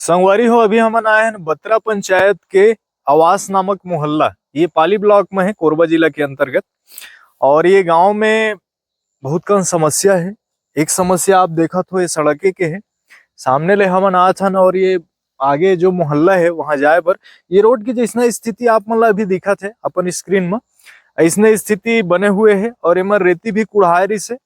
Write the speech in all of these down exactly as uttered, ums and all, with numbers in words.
संगवारी हो, अभी हमन आए हन बतरा पंचायत के आवास नामक मोहल्ला। ये पाली ब्लॉक में है, कोरबा जिला के अंतर्गत। और ये गांव में बहुत कन समस्या है। एक समस्या आप देखत हो, ये सड़के के है। सामने ले हमन आत हन और ये आगे जो मोहल्ला है, वहां जाए बर ये रोड की जैसना स्थिति आप मन ला अभी दिखत है अपन स्क्रीन में, ऐसने स्थिति बने हुए है। और एमा रेती भी कुढ़ाए रिहिस है।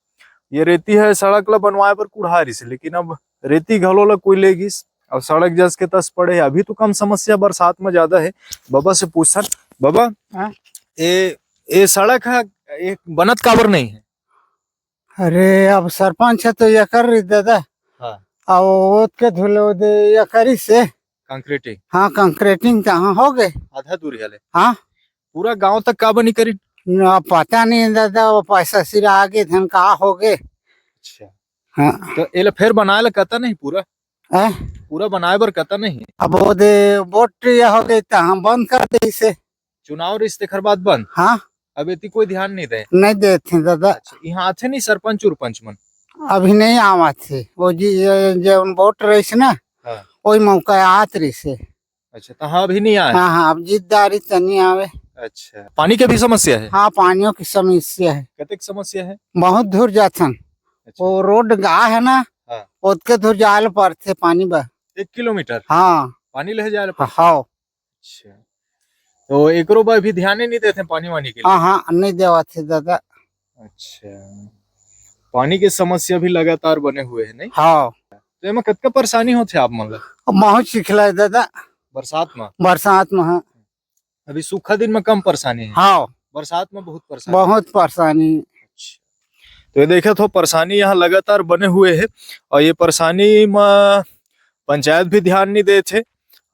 ये रेती है, सड़क ला बनवाए बर कुढ़ाए रिहिस है, लेकिन अब रेती घलो ला कोई ले गिस, अब सड़क जस के तस पड़े है। अभी तो कम समस्या, बरसात में ज्यादा है। बाबा से पूछन, बाबा, हाँ? ए, ए सड़क है, ए बनत काबर नहीं है? अरे, अब सरपंच है तो ये कर रही दादा। हाँ। अब ओत के धुले दे ये करी से। कंक्रीटिंग? हाँ, कंक्रीटिंग कहाँ हो गए? आधा दूर है ले। हाँ। पूरा गांव तक का बनी करी? ना, पता नहीं दादा, वो पैसा सिरा आगे धन कहाँ हो गए। अच्छा। हाँ। तो एला फेर बनाए ला कता नहीं पूरा? हैं? पूरा बनाए बर कता नहीं? अब वो दे वोट ये हो गई तो हम बंद कर दे इसे। चुनाव रिहिस तेखर बाद बंद? हाँ। अब एती कोई ध्यान नहीं दे? नहीं देते दादा। अच्छा, यहाँ आथे नहीं सरपंच उरपंच मन? अभी नहीं आवत है। वो जी, ये, जो वोट रहिस ना, हाँ। वही मौका आत रहिस है। अच्छा, तो हाँ, अभी नहीं आए? हाँ, हाँ, अब जिद्दारी तो नहीं आवे। अच्छा, पानी के भी समस्या है? हाँ, पानियों की समस्या है। कतेक समस्या है? बहुत दूर जाथन। अच्छा। वो रोड गा है ना, हाँ। ओतके दूर जाए ल पड़थे पानी बर। एक किलोमीटर? हाँ। पानी ले जाए ल पड़थे? हाँ। अच्छा, तो एकरो बर भी ध्यान ही नहीं देते पानी वानी के लिए? हाँ, हाँ, नहीं देवत है दादा। अच्छा, पानी के समस्या भी लगातार बने हुए है, नहीं? हाँ। तो एमा कतका परेशानी होथे आप मन ला? अब बहुत चिखला है दादा। बरसात में? बरसात में, हाँ। अभी सूखा दिन में कम परेशानी है? हाँ। बरसात में बहुत परेशानी? बहुत परेशानी। अच्छा, तो ये देखे तो परेशानी यहाँ लगातार बने हुए है और ये परेशानी में पंचायत भी ध्यान नहीं देत हे।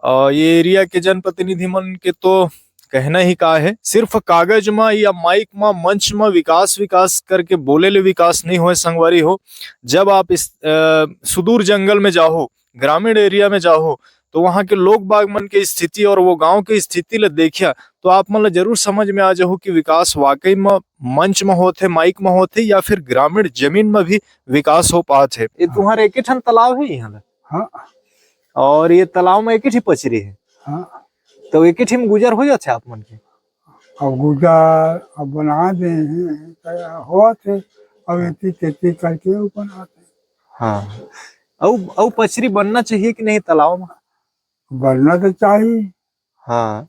और ये एरिया के जनप्रतिनिधि मन के तो कहना ही का है, सिर्फ कागज म या माइक म, मंच म विकास, विकास करके बोले ले विकास नहीं होए संगवारी हो। जब आप इस, अ, सुदूर जंगल में जाहो, ग्रामीण एरिया में जाहो, तो वहाँ के लोग बाग मन के स्थिति और वो गांव के स्थिति ल देखिया, तो आप मन ल जरूर समझ में आ जाहू कि विकास वाकई म मंच म होथे, माइक म होथे या फिर ग्रामीण जमीन म भी विकास हो पात हे। ये तुम्हारे एक ठन तालाब है यहाँ ला? हाँ। और ये तालाब में एक ही पचरी है? हाँ। तो एक ही में गुजर हो जाथे आप मन के? अब गुजर अब बना दे हैं, तो होत है, अब एती तेती करके वो बनाते हैं। हाँ। अउ, अउ पचरी बनना चाहिए कि नहीं तालाब में? बनना तो चाहिए। हाँ।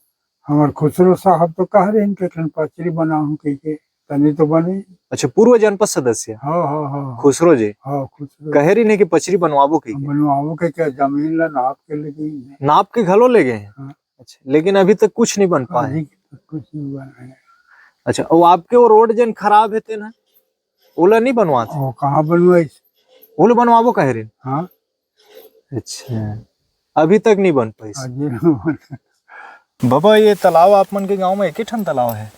हमार खुसरो साहब तो कह रहे हैं कि ठन पचरी बनाऊं कह के, तनी तो बने। अच्छा, पूर्व जनपद सदस्य? हाँ, हाँ, हाँ। खुसरो जी? हाँ, खुसरो। कहे रही नहीं कि पचरी बनवाबो कह के? बनवाबो कह के, जमीन ला नाप के ले गई। नाप के घलो ले गए हैं? हाँ। अच्छा, लेकिन अभी तक कुछ नहीं बन पाए? अभी तक कुछ नहीं बना है। अच्छा, वो आपके वो रोड जन खराब है तेन, ओला नहीं बनवात? वो कहाँ बनवाइस? ओला बनवाबो कहे रहे? हाँ। अच्छा, अभी तक नहीं बन पाइस? अभी नहीं बन। बाबा, ये तालाब आप मन के गांव में एक ही ठन तालाब है?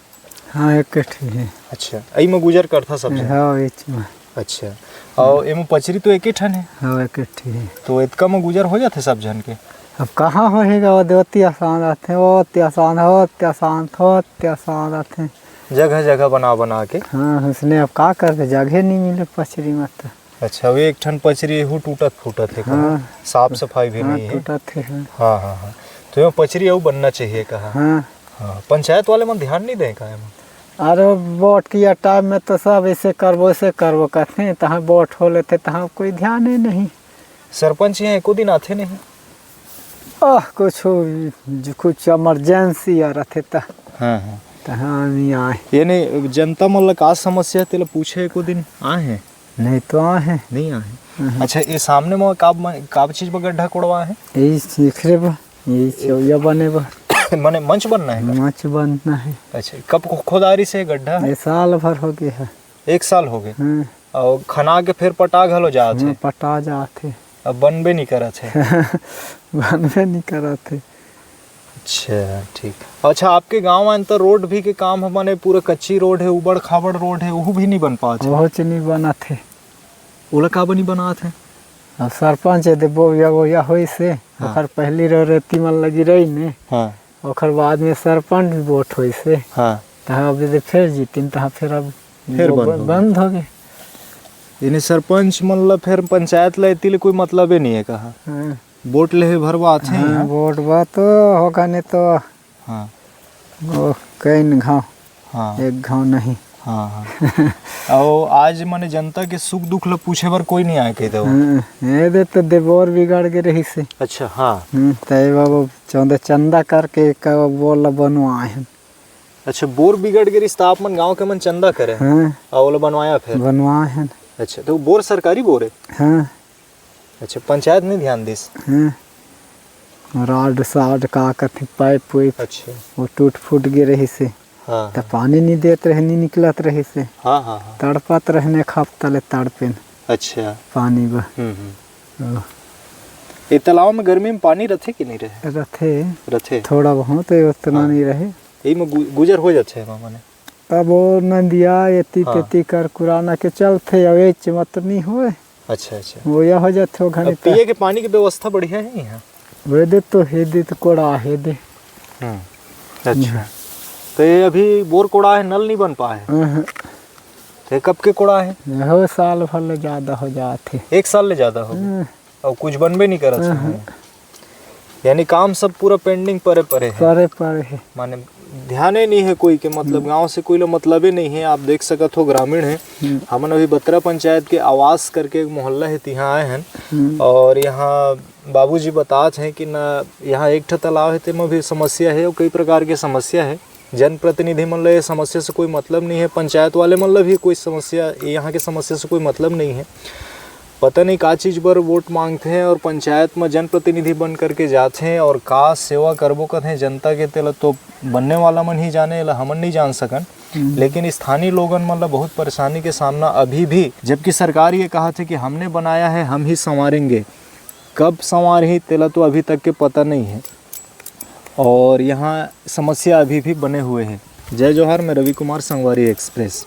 हाँ, एक ही ठन है। अच्छा, एही में गुजर करथा सब झन? हाँ, एही में। अच्छा, और एमे पचरी तो एक ही ठन है? हाँ, एक ही ठन है। तो इतका में गुजर हो जाथे सब झन के? अब कहाँ होएगा, वो देवती आसान रहते, वो अति आसान, वो अति आसान, वो अति आसान रहते। जगह जगह बना बना के? हाँ, उसने अब का करबे, जगह नहीं मिले पचरी में तो। अच्छा, वो एक ठन पचरी एहू टूटत फूटत है कहाँ? हाँ। साफ सफाई भी हाँ, नहीं है। टूटत है, हाँ। हाँ, हाँ, हाँ। तो ये पचरी अउ बनना चाहिए कहा? हाँ। हाँ, पंचायत वाले मन ध्यान नहीं दे का एमा? अरे, वोट की टाइम में तो सब ऐसे करबो, ऐसे करबो कहते हैं, तहाँ वोट हो लेते, तहाँ कोई ध्यान ही नहीं। सरपंच यहाँ एको दिन आते नहीं? आह, कुछ हो, जो कुछ इमरजेंसी आ रहे थे त। हाँ, हाँ। त हाँ, नहीं आए। ये नहीं, जनता मन ला का समस्या है, तेला पूछे एको दिन आए हैं? नहीं तो आए हैं। नहीं आए हैं। हाँ। अच्छा, ये सामने में का, का चीज बर गड्ढा कोड़वा है? यही सीखरे बा, यही चौया बने बा। माने मंच बनना है का? मंच बनना है। अच्छा, कब खो-, खोदारी से गड्ढा? ये साल भर हो गया है। एक साल हो गए? हाँ। और खना के फिर पटा घलो जात हाँ, है? पटा जात है। अब बनबे नहीं करत है? बनबे नहीं करत है। अच्छा, ठीक। अच्छा, आपके गांव में तो रोड भी के काम है, माने पूरा कच्ची रोड है, उबड़ खाबड़ रोड है, वो भी नहीं बन पात है? वो च नहीं बनत है। ओला का बनी बनात है? अब सरपंच है, देबो या वो या होई से, हाँ। ओकर पहली रो रेती मन लगी रही ने। हाँ। ओकर बाद में सरपंच वोट होई से। हाँ। तहाँ अब यदि फिर जीतिन, तहाँ फिर अब फिर वो बंद ब-, हो गए। बंद हो गए। यानी सरपंच मन ला फिर पंचायत ला एती ले कोई मतलबे नहीं है कहा? हाँ। वोट लेहे भर बर आथे हाँ, यहाँ। वोट बर तो होगा नहीं तो हाँ। वो कई न घाव, हाँ। एक घाव नहीं। हाँ, हाँ। अउ आज मने जनता के सुख दुख ल पूछे बर कोई नहीं आए कहिथे वो। हाँ, ये दे तो दे बोर बिगड़ गे रहिस हे। अच्छा, हाँ। हम्म, त ये बाबू चौदह चंदा करके एक बोर ल बनवाए हन। अच्छा, बोर बिगड़ गे रहिस त आप मन गाँव के मन चंदा करे? हाँ। अउ ओला बनवाया फिर? बनवाए हन। अच्छा, तो बोर सरकारी बोर है? हाँ। अच्छा, पंचायत नहीं ध्यान दिस? हाँ। राड साड का कथे, पाइप वाइप, अच्छा। वो टूट फूट गे रहिस हे। हाँ, त हाँ। पानी नहीं देत रहे, नहीं निकलत रहिस हे। हाँ, हाँ, हाँ। तड़पत रहने, एक हफ्ता ले तड़पेन। अच्छा। पानी बर। हम्म, हम्म। ओह। ये तालाब में गर्मी में पानी रथे कि नहीं रहे? रथे। रथे। थोड़ा बहुत है, उतना हाँ। नहीं रहे। यही में गु-, गुजर हो जाथे एमा मने। तब वो नदिया एती हाँ। तेती कर कुराना के चलथे, अब एच मत नहीं होए। अच्छा, अच्छा। वो या हो जाथे वो घनी अब पिए के पानी की व्यवस्था बढ़िया है यहाँ? वे दे तो हे दे तो कोड़ा हे दे। हम्म। अच्छा। हम्म। तो ये अभी बोर कोड़ा है, नल नहीं बन पाए? हाँ, हाँ। तो ये कब के कोड़ा है? हो साल भर ले ज्यादा हो जाथे। एक साल ले ज्यादा हो गया? हाँ। और कुछ बनबे नहीं करत हाँ, है। हाँ। यानी काम सब पूरा pending परे परे है। परे परे है। माने ध्यान ही नहीं है कोई के, मतलब हम्म। गांव से कोई ला मतलबे नहीं है। आप देख सकत हो ग्रामीण है। हम्म। हमन अभी बतरा पंचायत के आवास करके एक मोहल्ला है, तिहाँ आए हैं। हम्म। और यहाँ बाबूजी बतात हैं कि ना, यहाँ एक ठो तालाब है, तेमा भी समस्या है और कई प्रकार के समस्या है। जनप्रतिनिधि मन ल ये समस्या से कोई मतलब नहीं है, पंचायत वाले मन ल भी कोई समस्या, यहाँ के समस्या से कोई मतलब नहीं है। पता नहीं का चीज बर वोट मांगथे और पंचायत म जनप्रतिनिधि बन करके जाथे और का सेवा करबो कथे जनता के, तेला तो बनने वाला मन ही जाने, एला हमन नहीं जान सकन। हम्म। लेकिन स्थानीय लोगन मन ल बहुत परेशानी के सामना अभी भी, जबकि सरकार ये कहा थे कि हमने बनाया है, हम ही संवारेंगे, कब संवारही तेला तो अभी तक के पता नहीं है। और यहाँ समस्या अभी भी बने हुए हैं। जय जोहार, मैं रवि कुमार, संगवारी एक्सप्रेस।